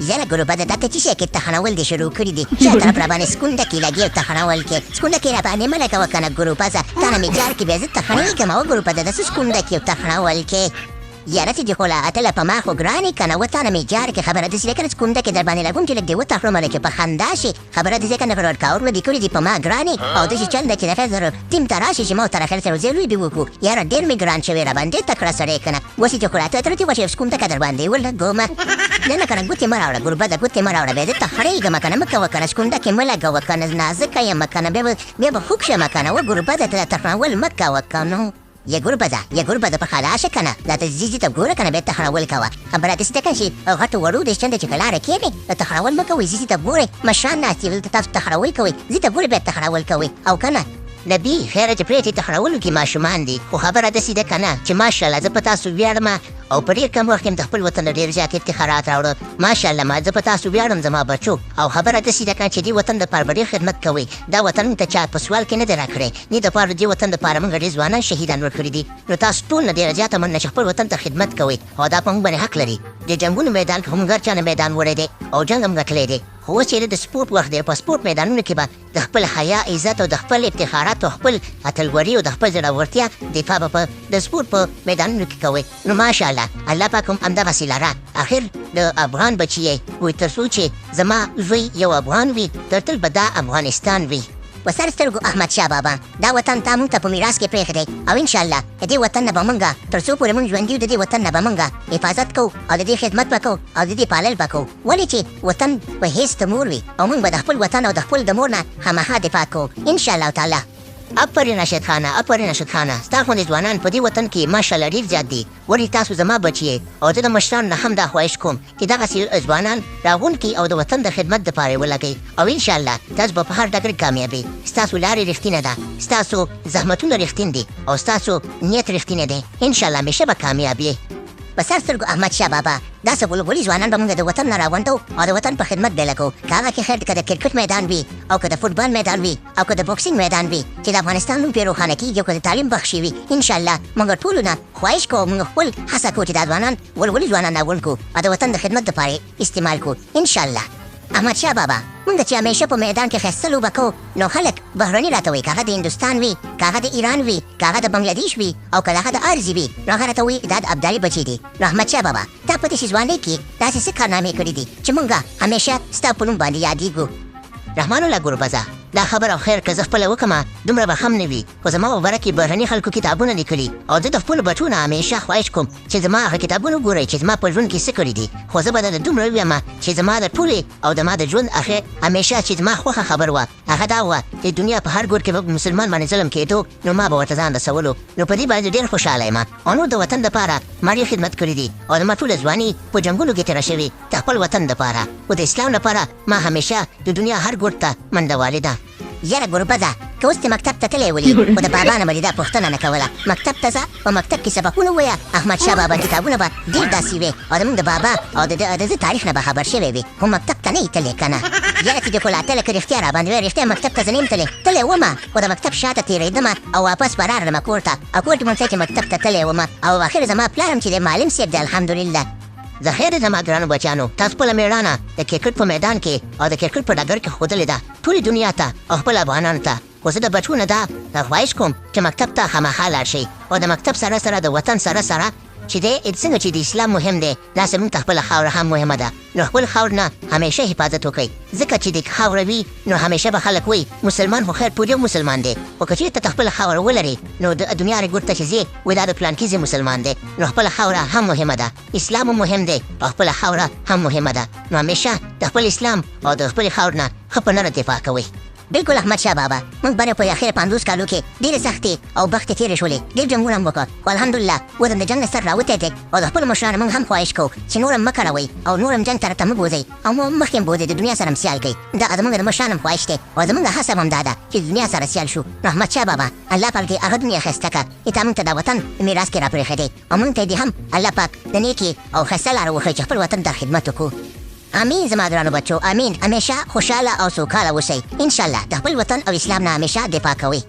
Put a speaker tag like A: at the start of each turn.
A: یاره ګلوبده، دا ته چی شی کې تخڼول دې شروع کړي دي؟ شا طرف را باندې سکونډه کې لګي او تخڼول کې سکونډه کې را باندې مه لګوه کنه ګلوبزه، تا نه مې جار کې بیا زه تخڼېږم. او ګلوبده، د څه سکونډه کې او تخڼول کې؟ یاره چې دې خو لا اتله په ما خو ګرانې کنه، و تا نه مې جار کې. خبره داسې ده کنه، سکونډه کې در باندې لګوم چې لږ دې وتخړوم، لږ په خندا شي. خبره داسې کنه، ورکاور دې کړي دي په ما ګرانې، او داسې چل ده چې د خیر سره ټیم ته راشي چې ما ورته خیر سره ځای لوی به وکړو. یاره ډېر مې ګران شوی را باندې، تکړه سړی کنه. اوس چې خو راته تر دې وچه سکونډه که در باندې ولګومه. نه نه کنه، ګوتې مه راوړه ګربده، ګوتې مه راوړه، بیا زه تخړېږم کنه. مه کوه کنه، سکونډه کې مه لګوه کنه، نازکه یم کنه، بیا به خوږ شمه کنه. و ګربده، ته تخړول مه کوه کنه. یه ګربده، یه ګربده، په خلاصه کنه، دا ته ځي ته ګوره کنه، بیا تخړول کوه. خبره داسې ده کنه چې غټو وړو دې چنده چې په لاره کېږئ، تخړول مه کوئ. ځي ته ګورئ، مشران ناست دي دلته، تاسو تخړول کوئ. ځي ته ګورئ، بیا تخړول کوئ. او کنه نبی خیره چې پرېږدي تخړولو کې ماشومان دي، خو خبره داسې ده کنه چې ماشاءالله زه په تاسو ویاړم او په ډېر کم وخت کې د خپل وطن ډېر زیات افتخارات راوړل. ماشاءالله، ما زه په تاسو ویاړم زما بچو. او خبره داسې ده کنه چې دې وطن دپاره به ډېر خدمت کوئ. دا وطن ته چا په سوال کې نه دی راکړی، نه دپاره دې وطن دپاره موږ ډېر ځوانان شهیدان ورکړي دي. نو تاسو ټول نه ډېره زیاته مننه چې خپل وطن ته خدمت کوئ، او دا په موږ باندې حق لري. د جنګونو میدان کې هم هر چا نه میدان وړی دی او جنګ هم ګټلی دی، خو اوس چې د سپورټ وخت دی، په سپورټ میدانونو کې به د خپل حیا، عزت او د خپل افتخارات او خپل اتلولي او د خپل زړورتیا دفاع به په د سپورټ په میدانونو کې کوئ. نو ماشاءالله، الله پاک هم همدغسې لره. اخر د افغان بچی یې وایي، تر څو چې زما زوی یو افغان وي، تر تل به دا افغانستان وي. په سر سترګو احمد شاه بابا، دا وطن تا مونږ ته په میراث کې پرېښی دی، او انشاءالله د دې وطن نه به مونږ تر څو پورې مونږ ژوندي یو، د دې وطن نه به مونږ حفاظت کوو او د دې خدمت به کوو او د دې پالل به کوو. ولې چې وطن په حیث د مور وي، او مونږ به د خپل وطن او د خپل د مور نه خامخا دفاع کوو انشاءالله تعالی. افرین راشد خانه، افرین راشد خانه، ستا غوندې ځوانان په دې وطن کې ماشاءالله ډېر زیات دي. ولې تاسو زما بچي یئ، او زه د مشرانو نه هم دا خواهش کوم چې دغسې ځوانان راغونډ کړي او د وطن د خدمت دپاره یې ولګوي، او انشاءالله تاسو به په هر ډګر کامیابي. ستاسو لارې رښتینه ده، ستاسو زحمتونه رښتین دي او ستاسو نیت رښتینی دی. انشاءالله همیشه به کامیاب یئ. په سر سترګو احمد شاه بابا، داسې غلغلي ځوانان به موږ د وطن نه راغونډو او د وطن په خدمت به لګو، که هغه کې خیر که د کرکټ میدان وي او که د فوټبال میدان وي او که د بوکسینګ میدان وي چې د افغانستان نوم پرې روښانه کېږي، او که د تعلیم بخش وي. انشاءالله موږ ټولو نه خواهش کوو، موږ خپل هڅه کوو چې دا ځوانان، ولولي ځوانان راغونډ کړو او د وطن د خدمت دپاره استعمال کړو انشاءالله. احمد شاه بابا، موږ چې همیشه په میدان کې ښایسته لوبه کوو، نو خلک بهرني راته وایي، که هغه د هندوستان وي، که هغه د ایران وي، که هغه د بنګلادیش وي او که هغه د ارزي وي، نو هغه راته وایي دا د ابدالي بچي دي. نو احمد شاه بابا، تا په داسې ځوانۍ کې داسې څه کارنامې کړي دي چې موږ همیشه ستا په نوم باندې یادېږو؟ رحمان الله ګربزه، دا خبره خیر که زه خپله وکړم دومره به هم نه وي، خو زما په باره کې بهرني خلکو کتابونه لیکلي، او زه د خپلو بچو نه همیشه خواهش کوم چې زما هغه کتابونه وګورئ چې زما په ژوند کې څه کړي دي. خو زه به درته دومره ووایم چې زما د ټولې او د ما د ژوند اخر همیشه چې زما خوښه خبر وه، هغه دا وه چې دنیا په هر ګوټ کې به مسلمان باندې ظلم کېدو، نو ما به ورته ځان رسولو. نو په دې باندې ډېر خوشحاله یم، او نور د وطن دپاره ما ډېر خدمت کړی دي، او زما ټوله ځواني په جنګونو کې تېره شوې د خپل وطن دپاره، خو د اسلام لپاره ما همیشه د دنیا هر ګوټ ته منډه والې ده. یاره ګربزه، که اوس دې مکتب ته تللی ولي، خو د بابا نه به دې دا پوښتنه نه کوله. مکتب ته ځه، په مکتب کې سبقونه ووایه، احمد شاه بابا کتابونه به ډېر داسې وي او زموږ د بابا او د ده تاریخ نه به خبر شوی وي. خو مکتب ته نه یې تللی که نه؟ یاره چې دې خو لا تله، که رښتیا را باندې وایې، رښتیا مکتب ته زه نه یم تللی. تللی وم، خو د مکتب شاته تېرېدم او واپس به راغلم کور ته، او کور کې به هم چې مکتب ته تللی وم، او اخر زما پلار هم چې دی معلم صاحب دی، الحمدلله. زه خیر زما ګرانو بچیانو، تاسو خپله مېړانه د کرکټ په میدان کې او د کرکټ په ډګر کې ښودلې ده ټولې دنیا ته او خپل افغانانو ته. خو زه د بچو نه دا خواهش کوم چې مکتب ته خامخا لاړ شئ، او د مکتب سره سره د وطن سره سره چې دی، څنګه چې د اسلام مهم دی، داسې موږ ته خپله خاوره هم مهمه ده. نو خپل خاور نه همیشه حفاظت وکړئ، ځکه چې د خاوره وي نو همیشه به خلک وایي مسلمان خو خیر پورې مسلمان دی، خو که چېرته ته خپله خاوره ولرې، نو د دنیا هر ګوټ ته چې ځې، وایي دا د پلانکي ځای مسلمان دی. نو خپله خاوره هم مهمه ده، اسلام هم مهم دی او خپله خاوره هم مهمه ده. نو همیشه د خپل اسلام او د خپلې خاور نه ښه په نره دفاع کوئ. بالکل احمد شاه بابا، موږ باندې په اخر 50 کالو کې ډېرې سختې او بختې تېرې شولې، ډېر جنګونه هم وکړ، خو الحمدلله اوس هم د جنګ نه سر راوتی دی. او د خپلو مشرانو موږ هم خواهش کوو چې نور هم مه کړوئ او نور هم جنګ طرف ته مه بوځئ او مو مخکې هم بوځئ، د دنیا سره هم سیال کړئ. دا زموږ د مشرانو هم خواهش دی او زموږ هڅه هم دا ده چې د دنیا سره سیال شو. نو احمد شاه بابا، الله پاک دې هغه دنیا ښایسته کړه چې تا موږ ته دا وطن میراث کې راپرېښی دی، او موږ ته دې هم الله پاک د نیکې او ښایسته لاره وښیي چې خپل وطن ته خدمت وکړو. امین زما ګرانو بچو، امین. همیشه خوشحاله او سوکاله اوسئ انشاءالله، د خپل وطن او اسلام نه همیشه دفاع کوئ.